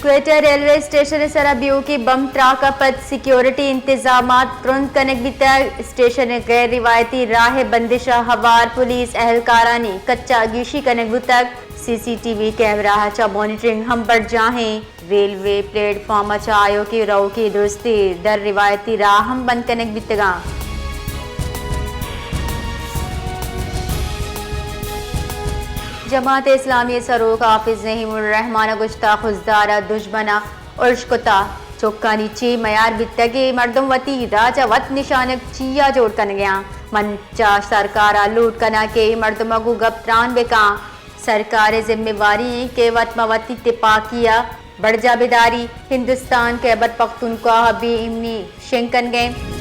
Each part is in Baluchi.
کوئٹہ ریلوے اسٹیشن ءِ سرا بیوکیں بمب تراک ءَ پد سیکیورٹی انتظامات ترند کنگ بیتگ۔ اسٹیشن ءِ غیر روایتی راہ ءِ بندش ءَ ہوار پولیس اہلکارانی کچا گیشی کنگ بوتگ۔ سی سی ٹی وی کیمرہ ءَ چہ مانیٹرنگ ہم برجاہیں۔ ریلوے پلیٹ فارم ءَ چہ آیوکیں روکی درستی در روایتی راہ ہم بند کنگ بیتگاں۔ جماعت اسلامی ءِ سروک حافظ نعیم الرحمان ءَ گوشتگ، خضدار ءَ دژمن ءَ ارش کتگ، چکانی چے میار بیتگ، اے مردم وتی راج ءَ وت نشانگ چیا جوڑ کنگ ءَ اَنت؟ من چہ سرکار ءَ لوٹ کناں کہ اے مردم ءَ گوں گپ تران بہ کن۔ سرکار ءِ ذمہ واری اِنت کہ وت ماں وتی تپاکی ءَ برجاہ بداری۔ ہندوستان خیبر پختونخوا ءَ بے امنی شنگ کنگ ءَ اِنت۔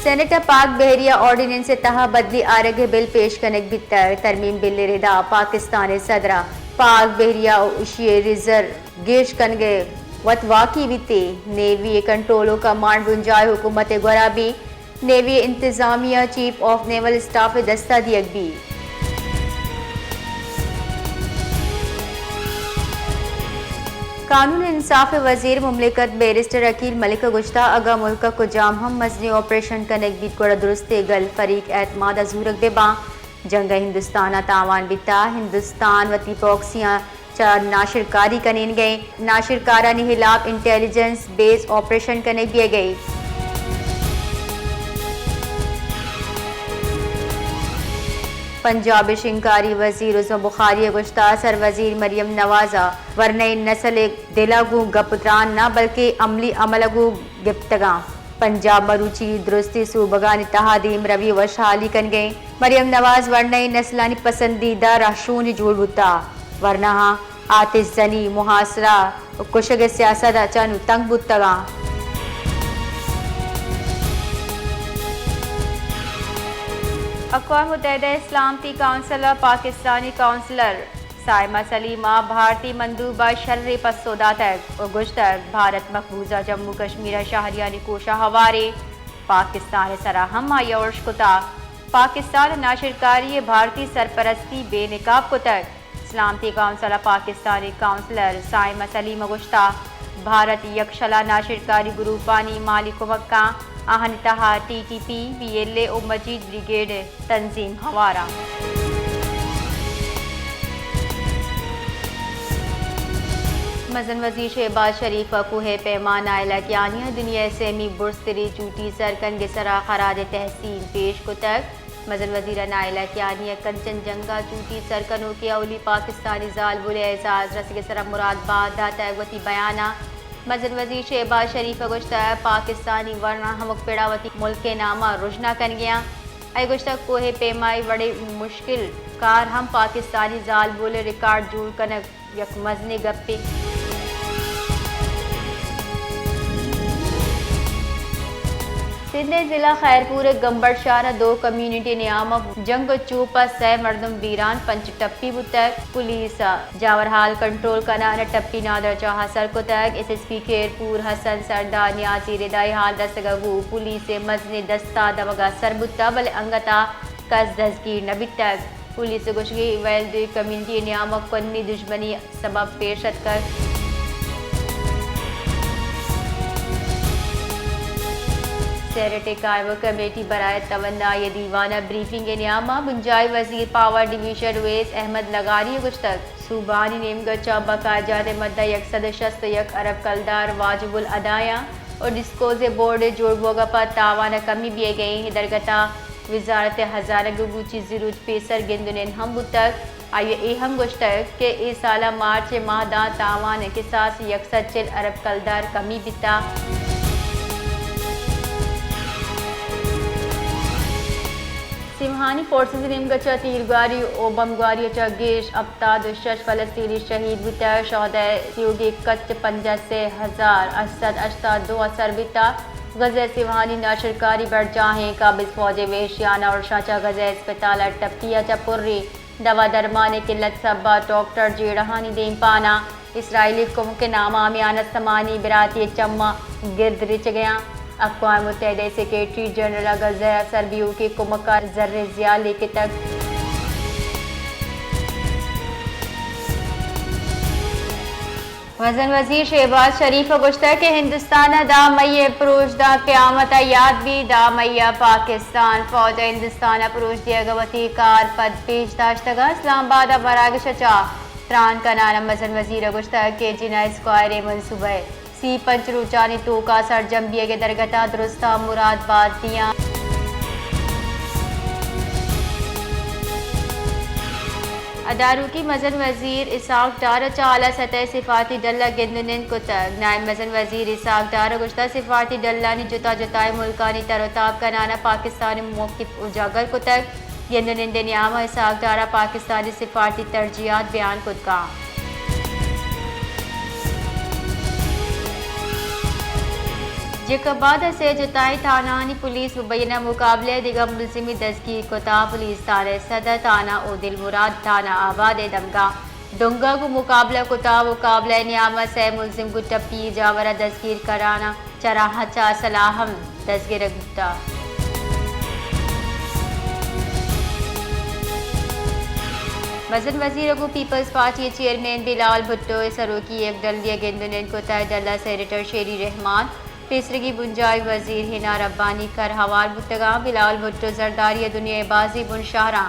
سینیٹ ءَ پاک بحریہ آرڈیننس ءِ تہا بدلی آرگ ءِ بل پیش کنگ بیتگ۔ ترمیم بل ءِ ردا پاکستان ءِ صدر ءَ پاک بحریہ ءُ ایشی ءِ ریزرو گیش کنگ ءِ وت واکی بیت۔ نیوی ءِ کنٹرول ءُ کمانڈ بنجاہی حکومت ءِ گورا بیت۔ نیوی ءِ انتظامیہ چیف آف نیول اسٹاف ءِ دستا دیگ بیت۔ قانون ءُ انصاف ءِ وزیر مملکت بیرسٹر عقیل ملک ءَ گوشتگ، اگاں ملک ءَ کجام ہم مزنیں آپریشن کنگ بیت، گڑا درستیں گل فریق اعتماد ءَ زورگ بہ باں۔ جنگ ءَ ہندوستان ءَ تاوان بیتگ، ہندوستان وتی پراکسیاں چہ ناشرکاری کنینگ ءَ اِنت۔ ناشرکارانی ہلاپ انٹیلیجنس بیس آپریشن کنگ بیگ ءَ اِنت۔ پنجاب ءِ شنگکاری وزیر عظمی بخاری ءَ گوشتگ، سر وزیر مریم نواز ءَ ورنائیں نسل ءِ دل ءَ گوں گپ ءُ تران نہ بلکیں عملی عمل ءَ گوں گپتگ اَنت۔ پنجاب مروچی درستیں صوبگانی تہا دیمروی ءُ وشحالی کنگ ءَ اِنت۔ مریم نواز ورنائیں نسلانی پسندیدہ رہشونے جوڑ بوتگ، ورناہاں آتش زنی، محاصرہ ءُ کشگ ءِ سیاست ءَ چہ نوں تنگ بوتگ اَنت۔ اقوام متحدہ ءِ سلامتی کونسل ءَ پاکستانی کونسلر صائمہ سلیم ءَ بھارتی مندوب ءَ شریں پسو داتگ ءُ گوشتگ، بھارت مقبوضہ جموں کشمیر ءِ شہریانی کوش ءَ ہواریں، پاکستان ءِ سرا ہم آئی ءَ ارش کتگ۔ پاکستان ءَ ناشرکاری ءَ بھارتی سرپرستی بے نقاب کتگ۔ سلامتی کونسل ءَ پاکستانی کونسلر صائمہ سلیم ءَ گوشتگ، بھارت یکشلا ناشرکاری گروپانی مالی کمک کاں، آہانی تہا T T P, B L A ءُ مجید بریگیڈ تنظیم ہوار اَنت۔ مزن وزیر شہباز شریف ءَ کوہ پیما نائلہ کیانی ءَ دنیا ءِ سیمی برزتریں چوٹی سرکنگ ءِ سرا خراج تحسین پیش کتگ۔ مزن وزیر ءَ نائلہ کیانی ءَ کنچن جنگ ءَ چوٹی سرکنوکیں اولی پاکستانی زالبول ءِ اعزاز رسگ ءِ سرا مراد بات داتگ۔ وتی بیان ءَ مزن وزیر شہباز شریف ءَ گوشتگ، پاکستانی ورنا ہمک پڑ ءَ وتی ملک ءِ نام ءَ رژنا کنگ ءَ آں۔ آئی ءَ گوشتگ، کوہ پیما ءِ وڑیں مشکل کار ہم پاکستانی زالبول ءِ ریکارڈ جوڑ کنگ یک مزنیں گپے۔ سندھ ءِ ضلع خیرپور ءِ گمبٹ شہر ءَ دو کمیونٹی نیام ءَ جنگ ءُ چوپ ءَ سئے مردم بیران، پنچ ٹپی بوتگ۔ پولیس ءَ جاورحال کنٹرول کنان ءَ ٹپی نادراہ ءَ سر کتگ۔ ایس ایس پی خیرپور حسن سردار نیازی ءِ ردائی حال رسگ ءَ گوں پولیس ءِ مزنیں دستہ دمگ ءَ سر بوتگ، بلے انگت ءَ کس دزگیر نہ بیتگ۔ پولیس ءِ گوشگ ءَ ویل دوئیں کمیونٹی ءِ نیام ءَ قومی دژمنی سبب پیش اتکگ۔ سیرٹ ءِ قائمیں کمیٹی برائے توانائی ءِ دیوان ءَ بریفنگ ءِ نیام ءَ بنجاہی وزیر پاور ڈویژن اویس احمد لغاری ءَ گوشتگ، صوبہانی نیمگ ءَ چہ بقایا جات ءِ مد ءَ یک سد ءُ شست ءُ یک ارب کلدار واجب الادا اَنت ءُ ڈسپوزل بورڈ ءِ جوڑ بوگ ءَ پد تاوان ءَ کمی بیگ ءَ اِنت۔ اے درگت ءَ وزارت خزانہ ءَ گوں چیزی روچ پیسر گند ءُ نند ہم بوتگ۔ آئی ءَ اے ہم گوشتگ کہ اے سال ءَ مارچ ءِ ماہ ءَ داں تاوان ءِ کساس یک سد چل ارب کلدار کمی بیتگ۔ سیمہانی فورسز ءِ نیمگ ءَ چہ تیرگواری ءُ بمبگواری ءَ چہ گیش ہپتاد ءُ شش فلسطینی شہید بوتگ، شہدائے تیوگیں کچ پنجاہ ءُ سے ہزار ہشت سد ہشتاد ءُ دو ءَ سر بیتگ۔ غزہ ءِ سیمہانی ناشرکاری برجاہیں، قابض فوج ءِ وحشیانہ ارشاں چہ غزہ ءِ اسپتال ءَ ٹپی ءَ چہ پریں دوا درمان ءِ قلت ءِ سبب ءَ ڈاکٹر جیڑہانی دیمپان ءَ اسرائیلی کمک ءِ نامامی آستمانی براتی ءِ چماں گرد رچگ ءَ اَنت۔ اقوام متحدہ ءِ سیکرٹری جنرل ءَ غزہ ءَ سربیوکی کمک ءَ زریں زیال لیکتگ۔ مزن وزیر شہباز شریف ءَ گوشتگ کہ ہندوستان ءَ دہ مئی ءِ پروش داں قیامت ءَ یات بیت، دہ مئی ءَ پاکستان فوج ءَ ہندوستان ءَ پروش دیگ ءَ وتی کار پد پیش داشتگ ءُ اسلام آباد ءَ مراگش ءَ چہ تران کنان ءَ مزن وزیر ءَ گوشتگ کہ جناح اسکوائر ءِ منصوبہ ءِ سی پنچ روچانی توکا سرجم بیگ ءِ درگت ءَ درستاں مراد بات دیاں۔ ادارکی مزن وزیر اسحاق ڈار ءَ چہ اعلی سطح ءِ سفارتی ڈل ءَ گند ءُ نند کتگ۔ نائب مزن وزیر اسحاق ڈار ءَ گوشتگ سفارتی ڈلانی جتا جتائیں ملکانی تر ءُ تاب کنان ءَ پاکستان ءِ موقف اجاگر کتگ۔ گند ءُ نند ءِ نیام ءَ اسحاق ڈار ءَ پاکستانی سفارتی ترجیحات بیان کت کنت۔ جیکب آباد ءَ سے جتائیں تھانہانی پولیس مبینہ مقابلہ ءَ دگہ ملزمے دزگیر کتگ۔ پولیس تھانہ صدر تھانہ ءُ دل مراد تھانہ آباد ءِ دمگاں ڈنگا گوں مقابلہ کتگ۔ مقابلہ ءِ نیام ءَ سے ملزم گوں ٹپی جاور ءَ دزگیر کنان ءَ چہ راہ ءَ چہ اسلحہ ہم دزگرگ بوتگ۔ مزن وزیر ءَ گوں پیپلز پارٹی ءِ چیئرمین بلاول بھٹو ءِ سروکی ءَ یک ڈلے ءَ گند ءُ نند کتگ۔ ڈل ءَ سینیٹر شیری رحمان، پیسریگیں بنجاہی وزیر حنا ربانی کر ہوار بوتگ اَنت۔ بلاول بھٹو زرداری ءَ دنیا ءِ بازیں بن شہراں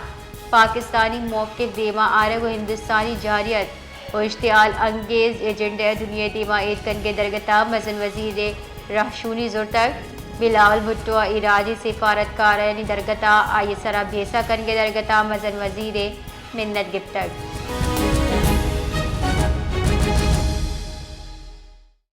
پاکستانی موقف دیما آرگ ءُ ہندوستانی جارحیت ءُ اشتعال انگیز ایجنڈا ءَ دنیا ءِ دیما ایر کنگ ءِ درگت ءَ مزن وزیر ءِ رہشونی زرتگ۔ بلاول بھٹو ءَ اے راجی سفارتکارانی درگت ءَ آئی ءِ سرا بھیسہ کنگ ءِ درگت ءَ مزن وزیر ءِ منت گپتگ۔